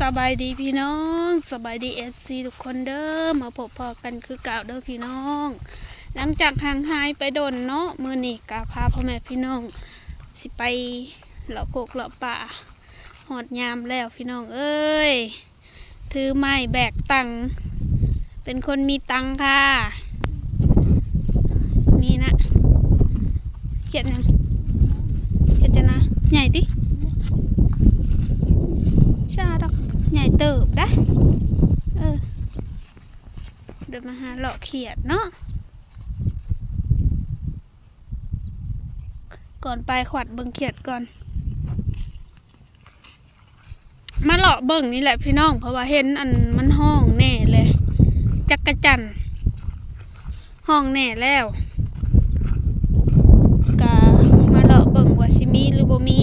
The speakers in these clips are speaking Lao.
ສະບາຍດີພີ່ນ້ອງ ສະບາຍດີເອັຟຊີທຸກຄົນເດີ ມາພົບພໍ້ກັນຄືເກົ່າເດີພີ່ນ້ອງ. ຫຼັງຈາກຫ່າງຫາຍໄປດົນເນາະ ມື້ນີ້ກະພາພໍ່ແມ່ພີ່ນ້ອງຊິໄປເລາະໂຄກເລາະປ່າ ຮອດຍາມແລ້ວພີ່ນ້ອງເອີຍ. ຖືໄມ້ແບກຕັງ ເປັນຄົນມີຕັງຄ່ະ ມີນະ. ຂຽດຫຍັງ? ຂຽດຈະນາ ໃຫຍ່ຕິ? ຊ້າດອກ ໃຫຍ່ເຕີບໄດ໋. ເອີ ດຽວມາຫາເລາະຂຽດເນາະ. ກ່ອນໄປຂວັດເບິ່ງຂຽດກ່ອນ. ມາເລາະເບິ່ງນີ້ແຫຼະພີ່ນ້ອງ ເພາະວ່າເຫັນອັນມັນຮ້ອງແດ່ແຫຼະ ຈັກກະຈັນຮ້ອງແດ່ແລ້ວ ກະມາເລາະເບິ່ງວ່າຊິມີຫຼືບໍ່ມີ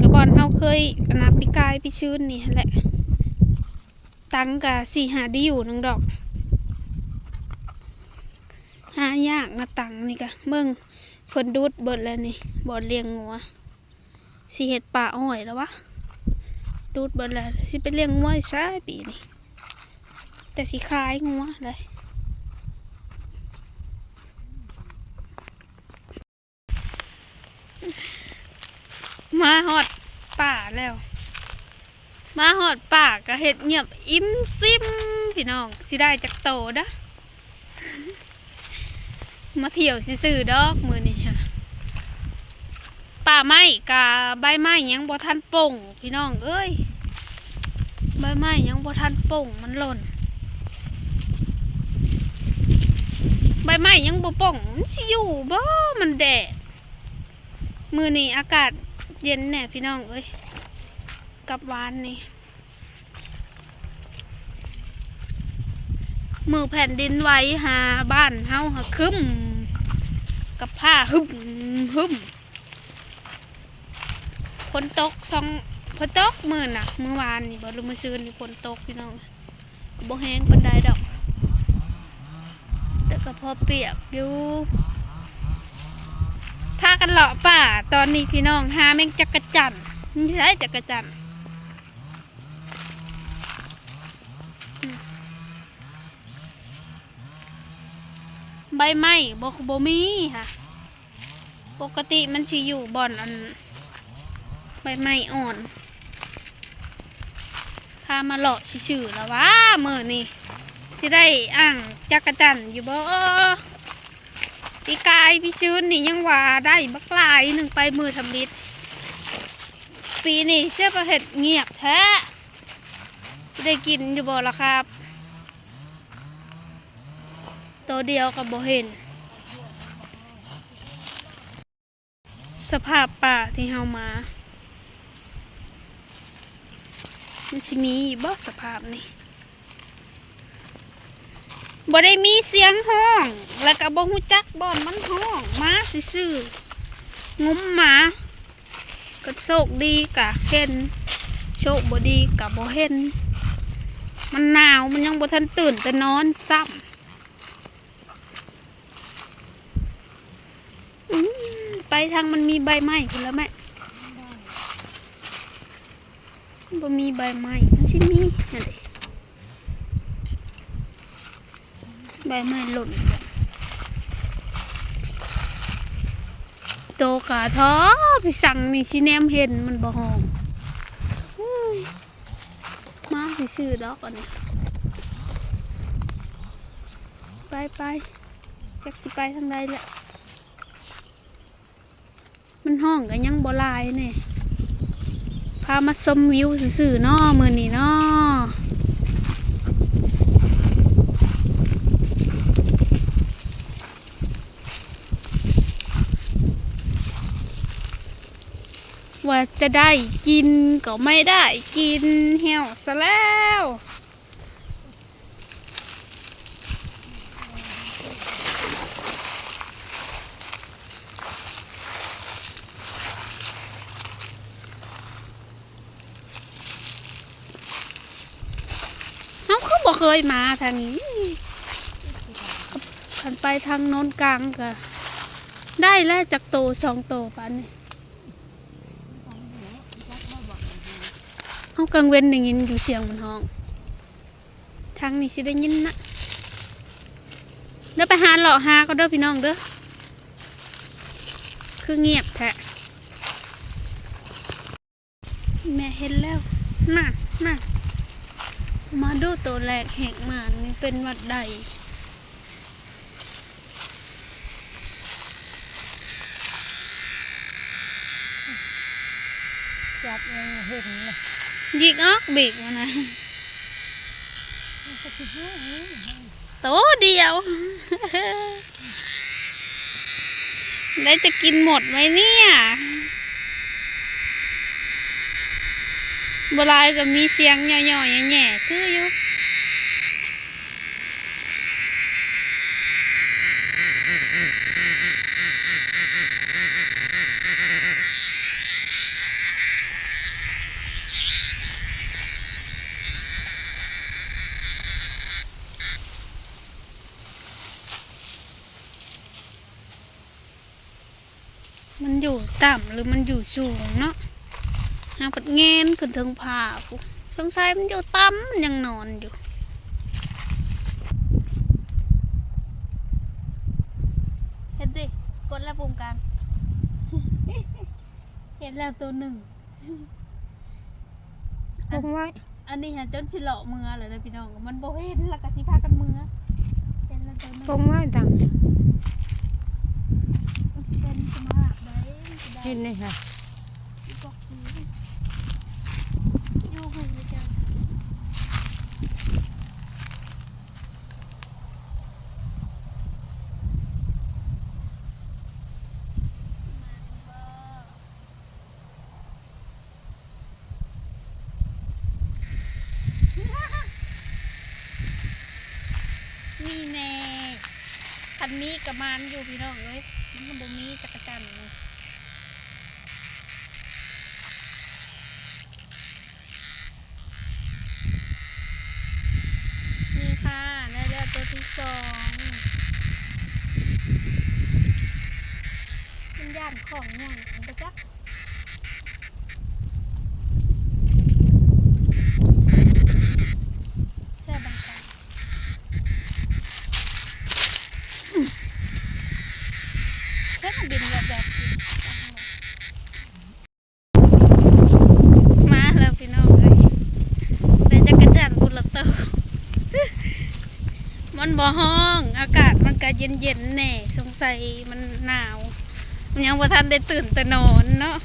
ກະບ່ອນເຮົາເຄີຍ ອັນນະ ປີກາຍປີຊືນນີ້ຫັ້ນແຫຼະ. ຕັງກະສີ່ຫ້າດິ້ວໜຶ່ງດອກ ຫາຍາກນະຕັງນີ້ກະ. ເບິ່ງ ເພິ່ນດູດເບິດແລ້ວນີ້ ບ່ອນລ້ຽງງົວ ຊິເຮັດປ່າອ້ອຍແລ້ວວະ ດູດເບິດແລ້ວ. ຊິໄປລ້ຽງງົວຢູ່ໃສປີນີ້ ແຕ່ຊິຂາຍງົວໄດ໋. ມາຮອດປ່າແລ້ວ ມາຮອດປ່າກະເຮັດງຽບອີ່ມຊິມພີ່ນ້ອງ. ຊິໄດ້ຈັກໂຕເດີ ມາທ່ຽວຊື່ໆດອກມື້ນີ້ຫະ. ປ່າໄມ້ກະໃບໄມ້ຍັງບໍ່ທັນປົ່ງພີ່ນ້ອງເອີຍ ໃບໄມ້ຍັງບໍ່ທັນປົ່ງ ມັນຫຼົ່ນ ໃບໄມ້ຍັງບໍ່ປົ່ງ ມັນຊິຢູ່ບໍ່ ມັນແດດ. ມື້ນີ້ອາກາດເຢັນແດ່ພີ່ນ້ອງເອີຍ ກັບວານນີ້. ມື້ແຜ່ນດິນໄຫວຫາ ບ້ານເຮົາຫາຄຶ້ມ ກັບຟ້າຮຶ້ມຮຶ້ມ. ຝົນຕົກສອງ ຝົນຕົກມື້ນະ ມື້ວານນີ້ບໍ່ ຫຼືມື້ຊືນນີ້ຝົນຕົກພີ່ນ້ອງ. ບໍ່ແຮງປານໃດດອກ ແຕ່ກໍພໍປຽກຢູ່. ພາກັນເລາະປ່າຕອນນີ້ພີ່ນ້ອງ ຫາແມງຈັກກະຈັນ. ມີໃສຈັກກະຈັນ? ອືມ ໃບໄມ້ບໍ່ ບໍ່ມີຫະ. ປົກກະຕິມັນຊິຢູ່ບ່ອນອັນໃບໄມ້ອ່ອນ. ພາມາເລາະຊື່ໆລະຫວາ ມື້ນີ້ຊິໄດ້ອ່າງຈັກກະຈັນຢູ່ບໍ່? ປີກາຍປີຊືນນີ້ຍັງວ່າໄດ້ບັກຫຼາຍໜຶ່ງໄປມື້ທຳອິດ ປີນີ້ເສຍວ່າເຮັດງຽບແທ້ ຊິໄດ້ກິນຢູ່ບໍ່ລະຄັບ? ໂຕດຽວກໍບໍ່ເຫັນ. ສະພາບປ່າທີ່ເຮົາມາ ມັນຊິມີຢູ່ບໍ່ສະພາບນີ້? ບໍ່ໄດ້ມີສຽງຮ້ອງ ແລ້ວກໍບໍ່ຮູ້ຈັກບ່ອນມັນຮ້ອງ ມາຊື່ໆ ງຸ້ມມາ. ກໍໂຊກດີກະເຫັນ ໂຊກບໍ່ດີກະບໍ່ເຫັນ. ມັນໜາວ ມັນຍັງບໍ່ທັນຕື່ນແຕ່ນອນຊ້ຳ. ອືມ ໄປທາງມັນມີໃບໄມ້ພຸ້ນລະແມ່. ບໍ່ມີໃບໄມ້ ມັນຊິມີຫັ້ນເດ ໃບໄມ້ຫຼົ່ນ. ໂຕກາທໍ ໄປສັ່ງນີ້ຊິແນມເຫັນ ມັນບໍ່ຮ້ອງ. ເຮີ້ຍ ມາຊື່ໆດອກອັນນີ້. ໄປໆ ຈັກຊິໄປທາງໃດແຫຼະ. ມັນຮ້ອງກໍຍັງບໍ່ຫຼາຍແນ່ ພາມາຊົມວິວຊື່ໆເນາະ ມື້ນີ້ເນາະ. ວ່າຈະໄດ້ກິນກໍໄມ່ໄດ້ກິນ ແຫ້ວຊະແລ້ວ. ເຮົາຄືບໍ່ເຄີຍມາທາງນີ້ ຄັນໄປທາງໂນນກາງກະໄດ້ແລ້ວ ຈັກໂຕສອງໂຕປານນີ້. ເຮົາກາງເວັນໄດ້ຍິນຢູ່ສຽງມັນຮ້ອງ ທາງນີ້ຊິໄດ້ຍິນນະ. ເດີ ໄປຫາເລາະຫາກ່ອນເດີພີ່ນ້ອງເດີ ຄືງຽບແທ້. ແມ່ເຫັນແລ້ວ ນັ້ນ ນັ້ນ ມາດູໂຕແລກແຮກມານເປັນຫວັດໃດ. ຈັບຍັງເຫັນເລີຍ ຍິກອອກບີກມັນນະ ໂຕດຽວ ໄດ້ຈະກິນໝົດໄໝເນຍ? ບໍ່ຫຼາຍກໍມີສຽງຫຍໍ້ໆແຫຍ່ໆຄືຢູ່. ມັນຢູ່ຕ່ຳ ຫຼື ມັນຢູ່ສູງເນາະ? ຫາພັດແງນຂຶ້ນເທິງຟ້າພຸ້ນ ສົງໄສມັນຢູ່ຕ່ຳ ມັນຍັງນອນຢູ່. ເຫັນຕິ ກົດແລ້ວປຸ່ມກາງ ເຫັນແລ້ວໂຕໜຶ່ງ. ປົງໄວ້ ອັນນີ້ຫາຈົນຊິເລາະເມືອແລ້ວເດີພີ່ນ້ອງ ມັນບໍ່ເຫັນ ແລ້ວກໍຊິພາກັນເມືອ. ເຫັນແລ້ວໂຕໜຶ່ງ ປົງໄວ້ຕາມ ເປັນສະມາລະໄດ໋ ເຫັນນີ້ຫະ ອີກອກ ຢູ່ພຸ້ນ ຢູ່ຈັງ. ມີແນ່ ຄັນມີກໍໝານຢູ່ພີ່ນ້ອງເອີຍ ມັນບໍ່ມີຈັກກະຈັ່ນນີ້. ນີ້ຄ່ະ ໄດ້ແລ້ວໂຕທີສອງ. ມັນຢ້ານຂອງຫຍັງບໍ່ຈັກ. ແຊບບັງກາ ເຮັດໃຫ້ບິນແວບໆ. ມາແລ້ວພີ່ນ້ອງເອີຍ ໄດ້ຈັກກະຈັ່ນພຸ້ນລະໂຕ. ມັນບໍ່ຮ້ອງ ອາກາດມັນກະເຢັນໆແດ່ ສົງໄສມັນໜາວ ມັນຍັງບໍ່ທັນໄດ້ຕື່ນແຕ່ນອນເນາະ.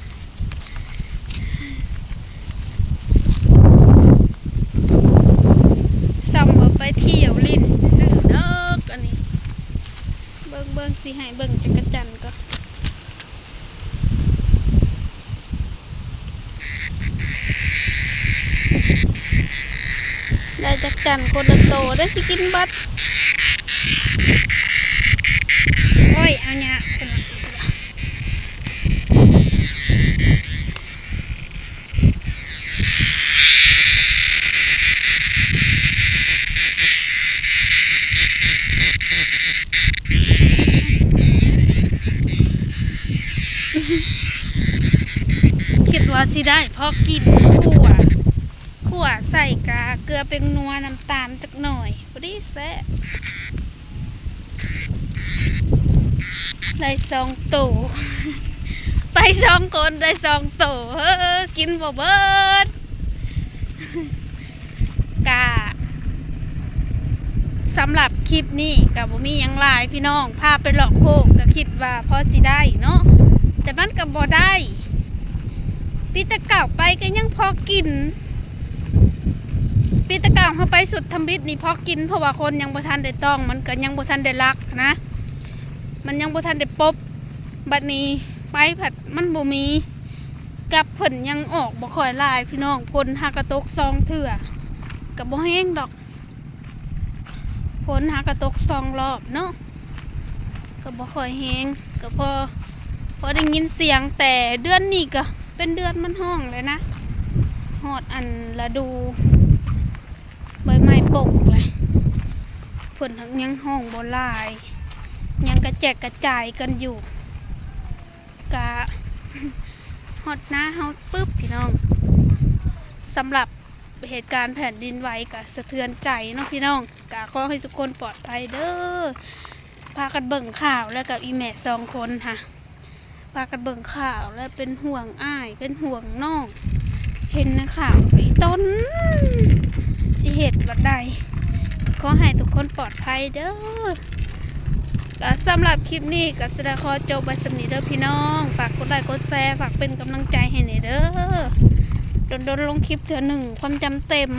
ສ່ຳວ່າໄປທ່ຽວຫຼິ້ນຊື່ໆດອກ ອັນນີ້ ເບິ່ງໆ ຊິໃຫ້ເບິ່ງຈັກກະຈັ່ນກ່ອນ. ໄດ້ຈັກຈັ່ນຄົນລະໂຕ ໄດ້ຊິກິນເບິດ. ໂອ້ຍ ເອົາຫຍ້າຂຶ້ນມາ. ຄິດວ່າຊິໄດ້ພໍກິນ ຂົ້ວ ຂົ້ວໃສ່ກະເກືອ ແປ້ງນົວ ນ້ຳຕານຈັກໜ້ອຍ ພໍດີແຊບ. ໄດ້ສອງໂຕ ໄປສອງຄົນໄດ້ສອງໂຕ ເອີ ກິນບໍ່ເບິດ. ກະ ສຳລັບຄລິບນີ້ກະບໍ່ມີຫຍັງຫຼາຍພີ່ນ້ອງ ພາໄປເລາະໂຄກ ກະຄິດວ່າພໍຊິໄດ້ເນາະ ແຕ່ມັນກະບໍ່ໄດ້. ປີແຕ່ເກົ່າໄປກະຍັງພໍກິນ ປີແຕ່ເກົ່າເຮົາໄປສຸດທຳອິດນີ້ພໍກິນ ເພາະວ່າຄົນຍັງບໍ່ທັນໄດ້ຕ້ອງ ມັນກໍຍັງບໍ່ທັນໄດ້ລັກນະ ມັນຍັງບໍ່ທັນໄດ້ປົບ. ບັດນີ້ໄປພັດມັນບໍ່ມີ ກັບເພິ່ນຍັງອອກບໍ່ຄ່ອຍຫຼາຍພີ່ນ້ອງ ຝົນຫາກະຕົກສອງເທື່ອ ກະບໍ່ແຮງດອກ. ຝົນຫາກະຕົກສອງລອບເນາະ ກະບໍ່ຄ່ອຍແຮງ ກະພໍ ພໍໄດ້ຍິນສຽງ. ແຕ່ເດືອນນີ້ກະເປັນເດືອນມັນຮ້ອງແລ້ວນະ ຮອດອັນລະດູໃບໄມ້ປົກແລ້ວ ເພິ່ນຫາກຍັງຮ້ອງບໍ່ຫຼາຍ ຍັງກະແຈກກະຈາຍກັນຢູ່. ກະຮອດນາເຮົາປຶບພີ່ນ້ອງ ສຳລັບເຫດການແຜ່ນດິນໄຫວກະສະເທືອນໃຈເນາະພີ່ນ້ອງ ກະຂໍໃຫ້ທຸກຄົນປອດໄພເດີ້. ພາກັນເບິ່ງຂ່າວ ແລ້ວກັບອີ່ແມ່ສອງຄົນຫັ້ນ ພາກັນເບິ່ງຂ່າວ ແລ້ວເປັນຫ່ວງອ້າຍ ເປັນຫ່ວງນ້ອງ ເຫັນໃນຂ່າວກະອີ່ຕົນ ຊິເຮັດບັດໃດ. ຂໍໃຫ້ທຸກຄົນປອດໄພເດີ້. ກະສຳລັບຄລິບນີ້ກະຊິໄດ້ຂໍຈົບໄວ້ສ່ຳນີ້ເດີ້ພີ່ນ້ອງ. ຝາກກົດໄລກົດແຊ ຝາກເປັນກຳລັງໃຈໃຫ້ແດ່ເດີ້. ດົນໆລົງຄລິບເທື່ອໜຶ່ງ ຄວາມຈຳເຕັມ.